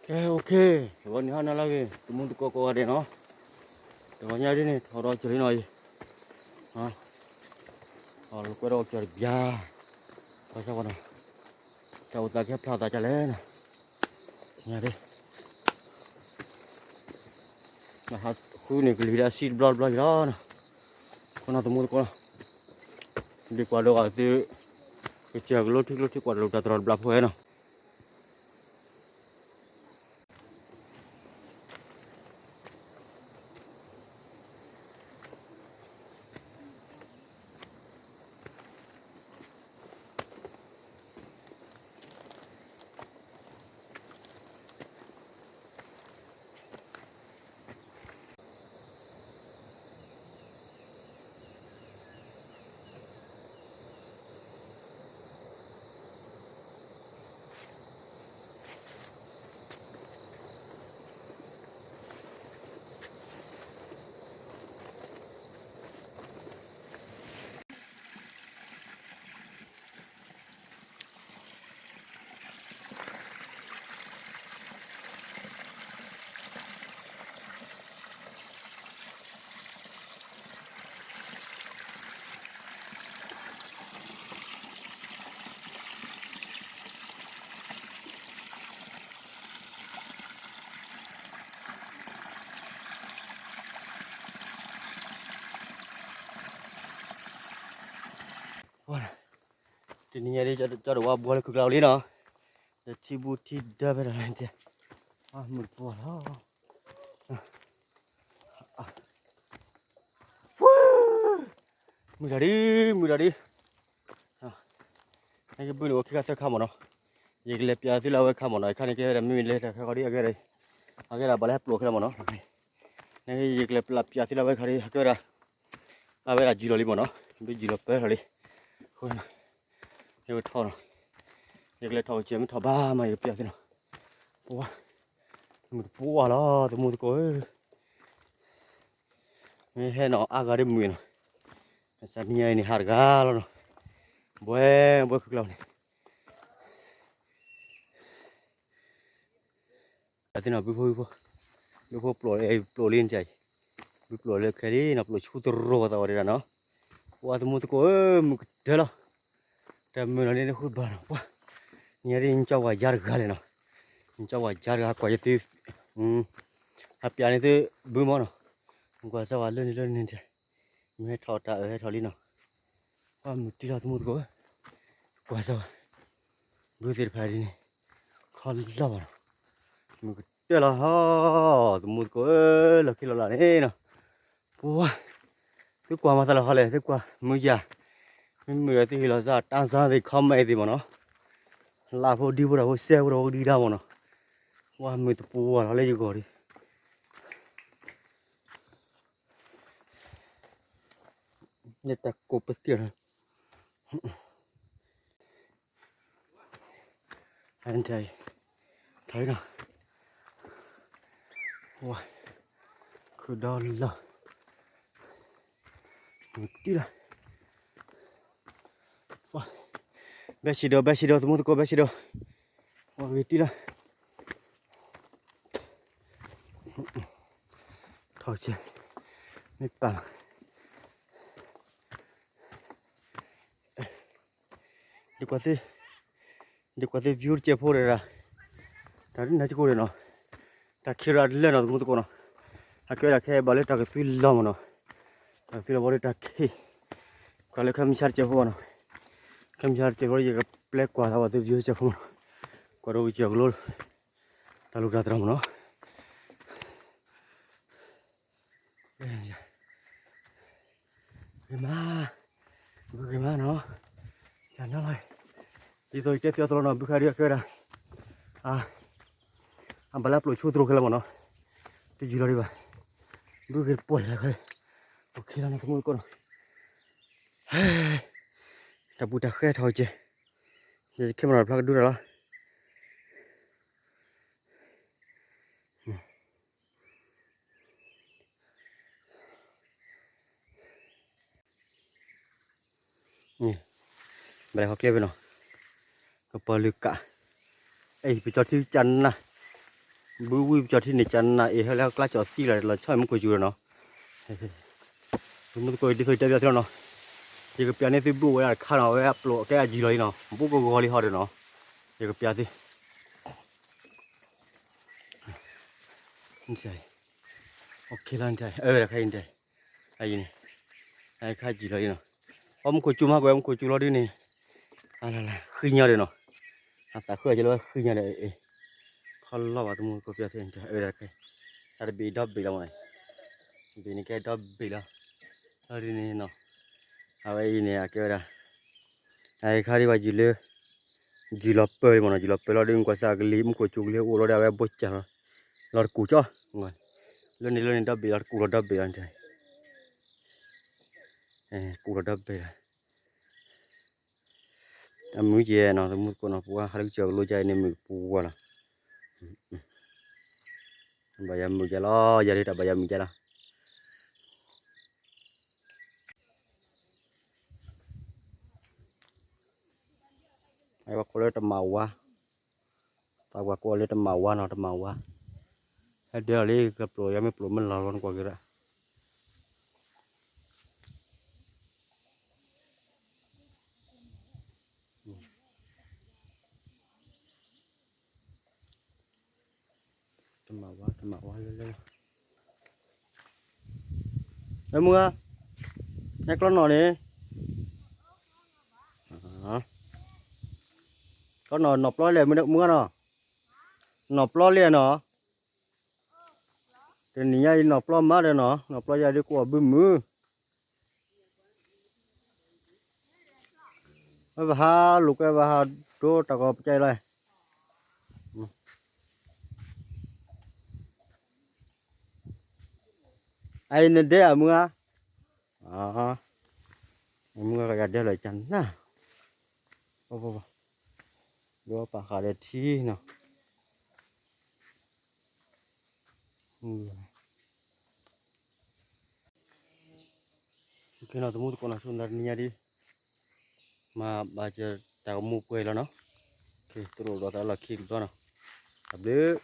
ကဲ okay, ဂီၤနံၤဟါနၤလၢအဂ့ၤ တမူတကိးကိးဂၤဒဲးနီၤ, တဂီၤညါဒ်န့ၣ် ထီၣ်ဒီးကၢၤလံနီၤအံၤ, အီၤလၢကွဲးဒီးကၢၤတဘျါ, ဘၣ်ဆၣ်ဝဲနီၤ, တၢ်အိၣ်သးကဟဲဖျါသးဒ်လဲၣ်နီၤ, ညါဒ် ဃုန့ၣ် ကလုၢ်ဒၣ်စံၣ်တဘျီတဘျီက့ၤလီၤနီၤ, ခိၣ်နၢ်သမူသကိးနီၤ, ဒ်ကွၢ်ဒီးအသု, ကစၢ်ကလိထံကျိထံကွၢ်တလိၣ်တၢ်တြီတဘျီဖိဝဲနီၤ. တနံၤညါဒ် ကၠီဒိၣ်ဝါဘှီလၢခုကျါလံနီၤ, ဒီးထံဘူးထံဒၢဖဲဒၣ်လဲၣ်တဲ, မုၢ်တပှီၤလီၤ, မုၢ်တၢ်ဒ်, မုၢ်တၢ်ဒ်, နကဘုန့ၣ်အိၣ်ခံခါသၢခါမ့ၢ်နီၤ, ယကလဲၤပျးသုလၢအဝဲခါမ့ၢ်နီၤ, ယခါန့ၣ်ကဲဝဲဒၣ်မ့မ့ၢ်လဲၤတၢ်ခဲဂီၤဒ် အကဲဒၣ်, အကဲဒၣ်ဘၣ်လၢဟဲပျိၢ်ခဲလၢာ်မ့ၢ်နီၤ, နကယကလဲၤပျးသုလၢအဝဲခါဒ် အကဲဝဲဒၣ်, အဝဲဒၣ်ယံာ်လီၤလံမ့ၢ်နီၤ, ဘုယံာ်လီၤပၢထီၣ်လံ, အဃိ ယကထီၣ်နီၤ, ယကလဲၤထီၣ်ကစၢၢ်မ့ၢ်ထီၣ်ဘၣ်မး ယကပျးသုနီၤ, ပှၤ, မုၢ်တပှီၤလီၤ သမူသကိးဧၢ, မ့ၢ်ဟဲနီၤအါဂၤဒ်မုၢ်နီၤ, စးနံၤညါအံၤန့ၣ် ဟးတဂၤလီၤနီၤ, ဘှဲဘှဲခုကျါန့ၣ် အသ့ၣ်နီၤ ဘုဖိဘုဖိ, ဘုဖိပျိာ်, ပျိာ်လံနတၢ်အံၤ, ဘုပျိာ်လၢခဲလံနီၤ, ပျိာ်ဆူသရိာ်သးဝဲဒၣ်နီၤ, ပှၤသမူသကိးဧၢ, မုၢ်ကတၢၢ်လီၤ, တၢ်မုာ်နီၤန့ၣ် နဃုဘၣ်နီၤ, ပှၤ, နၤဒ်နကၠီဝၤယါတဂၤလဲၣ်နီၤ, နကၠီဝၤယါတဂၤကွၢ်ယသု, ဟးပျးန့ၢ်သုဘုမ့ၢ်နီၤ, ကွၢ်စၢ်ဝဲလၢန့ၣ်လၢန့ၣ်တဲ, မ့ၢ်ဟဲထီၣ်တၢ်အၢဟဲထီၣ်လံနီၤ, ပှၤမုၢ်တံၢ်လီၤသမူသကိးဧၢ, ကွၢ်စၢ်ဝဲ ဘုသ့ၣ်တဖၣ်ဒ်န့ၣ်, ခီလီၤဘၣ်နီၤ, မုၢ်ကတၢၢ်လီၤဟီ, သမူသကိးဧၢ, လီၢ်ခံလီၤလၢ်န့ၣ်နီၤ, ပှၤ, သုကွၢ်မၤသးလီၤဟီလဲၣ်, သုကွၢ်မုၢ်ယၤ, မ့မ့ၢ်ဒီးသုဟ့ၣ်လီၤစၢ်တၢ်စၢ်သ့ၣ် comment သ့ၣ်မ့ၢ်နီၤ, လၢဖိဒံဖိတၢ်ဖိစဲဖိတၢ်ဖိကဒံကဒါမ့ၢ်နီၤ, ပှၤမုၢ်တပှီၤလီၤလၢယဂီၢ်ဒ် န့ၣ်တၢ်ကိးပသ့ၣ်နီၤ, အံၤ, ထီၣ်အံၤနီၤ, ဝါ, ခုဒီလီၤ, တံၢ်လီၤ, ဘဲဆံးဒီး ဘဲဆံးဒီး သမူသကိး ဘဲဆံးဒီး, ဝါဂ့ၤတံၢ်လီၤ ထီၣ်က့ၤ, မ့ၢ်ပာ်လီၤ, ဒ်ကွၢ်သ့ၣ်, ဒ်ကွၢ်သ့ၣ် view တစဲးဖိဒီး, တၢ်ဒ်နၤကကိးဒီးနီၤ, တၢ်ခံရၤတလၢနီၤ သမူသကိးနီၤ, အကဲဒၣ်ခဲအံၤဘၣ်လၢတၢ်ကသွံလီၤမ့ၢ်နီၤ, တၢ်ကသွံလီၤဘၣ်ဒီးတၢ်ခံ, ကွၢ်လၢခဲမုၢ်ဆါတစဲးဖိဘၣ်နီၤ, ခဲမုၢ်ဆါတစဲးဖိ ယကပျဲကွၢ်သးဝဲသ့ၣ် view တစဲးဖိမ့ၢ်နီၤ, ကွၢ်ဒီးဝံၤကၢၤကလိ တၢ်လူၢ်တၢ်တြီၤမ့ၢ်နီၤ, ဂ့ၤမး, ဘုဂ့ၤမးနီၤ, ကနၣ်လီၤ, ဒ်သိးယတဲသ့အသိးလီၤနီၤ ဘုခါဒ်အကဲဝဲဒၣ်, အဘၣ်လၢပျိာ်ဆူသရိာ်ခဲလၢာ်မ့ၢ်နီၤ, တယံာ်လီၤဒံးဘၣ်, ဘုဂ့ၤတပှီၢ်လၢခဲလၢာ်, အိၣ်ခ့လီၤနီၤ သမူသကိးနီၤ, တၢ်ပူၤတၢ်ဃဲထီၣ်က့ၤ, ယကခဲမ့ၢ်နီၤဖျါကဒုတၢ်လီၤ အ ဘၣ်လဲၤခီကျဲဖဲနီၤ, ကပီၤလုၢ်ကး, အဲၣ်ပကၠီထံကနၣ်, ဘုဝံၣ်ပကၠီထံန့ၣ်ကနၣ် အ့ၣ်ဟဲလၢကျါကၠီသံလီၤ လီၤဆီၣ်မူခိၣ်စူၤလီၤနီၤ, မုၢ်သကိးဒ်သိးတဲပျးသုလီၤနီၤ, ယကပျးန့ၢ်သုဘုအိၣ်ဝဲဒၣ်တခါနီၤ အဝဲအပျိးကဲအယံၤလီၤအံၤနီၤ ဘူးကဂီၤလံဟီဒီးနီၤ, ယကပျးသု OK လီၤ အဝဲဒၣ်ခါအံၤန့ၣ်, အံၤန့ၣ်, အခါယံၤလီၤအံၤနီၤ, အမူခိၣ်စူၤမးကွဲး မူခိၣ်စူၤလီၤဒ်န့ၣ်, အလၢ်လၢ် ဃံညီဒီးနီၤ, အသးဃုအကလၢဃံညီဒီး, ခီလီၤဘၣ်သမူသကိးပျးသု အဝဲဒၣ်ခါ, တၢ်တဘ့ၣ်ဒီဘ့ၣ်လီၤမး, ဘ့ၣ်န့ၣ်ကဲဒီဘ့ၣ်လီၤ, လီၤဒ်န့ၣ်နီၤ, အဝဲအံၤန့ၣ် အကဲဝဲဒၣ် အခါဒ်ဘၣ်ယံၤလၢ ယံၤလီၤပၢၢ်လံမ့ၢ်နီၤ, ယံၤလီၤပၢၢ်လီၤဒ်န့ၣ် ကွၢ်စၢ်ကလံၤ မူခိၣ်စူၤကလံၤအိၣ်လီၤဒီး အဝဲဘိၣ်စၢ်လီၤ, လီၤတကူၣ်ကၠီ, လၢန့ၣ်လၢန့ၣ်ဒီဘ့ၣ်လီၤ တကူၣ်လီၤဒီဘ့ၣ်လီၤ, ကူၣ်လီၤဒီဘ့ၣ်လီၤ, အမုၢ်ကဲနီၤ သမူသကိးနီၤ ပှၤဟးလၢကစၢၢ်ကလိကၠါအံၤန့ၣ် မုၢ်ပှၤလီၤ, ဘၣ်ယၤမုၢ်ကဲလီၤ ယၤဒ်တၢ်ဘၣ်ယၤမုၢ်ကဲလီၤ အဝဲကိးလၢတမၤဝါ, သးဝၤကိးလၢတမၤဝါနီၤ တမၤဝါ, ဟဲဒၢလီၤလံ ကပျိးယၤမ့ၢ်ပျိးမ့ၢ်လီၤလီၤနကွၢ်က့ၤရၣ်, တမၤဝါ တမၤဝါလၢလၢ, မုၢ်ဂၤ, ဟဲကျီနီၢ်န့ၣ်, ကျီနီၢ်နီၢ်ပျီလဲၣ် မုၢ်ဂၤနီၤ, နီၢ်ပျီလဲၣ်နီၤ, တနံၤညါအံၤနီၢ်ပျီမးဒီးနီၤ နီၢ်ပျီယၤဒ်ကိးအီၤဘုမုၢ် ဝဲပဟးလိာ်ကွဲ ပဟးဒိတၢ်ကီပကဲလီၤ, အအံၤနဒဲအမုၢ်ဧါ, မုၢ်ဂၤကယၤဒဲလီၤကနၣ်, ဒိပာ်ဃာ်ဒီးထံနီၤ ကဲနီၤ သမူသကိးနီၤ ဆိၣ်သးတနံၤညါဒ် မၤဘၣ်စၢၤတၢ်ကမူပှဲၤလီၤနီၤ, ကဲ တလိၣ်ဒီးသးလီၢ်ခံတဘျီနီၤ, တၢ်ဘျုး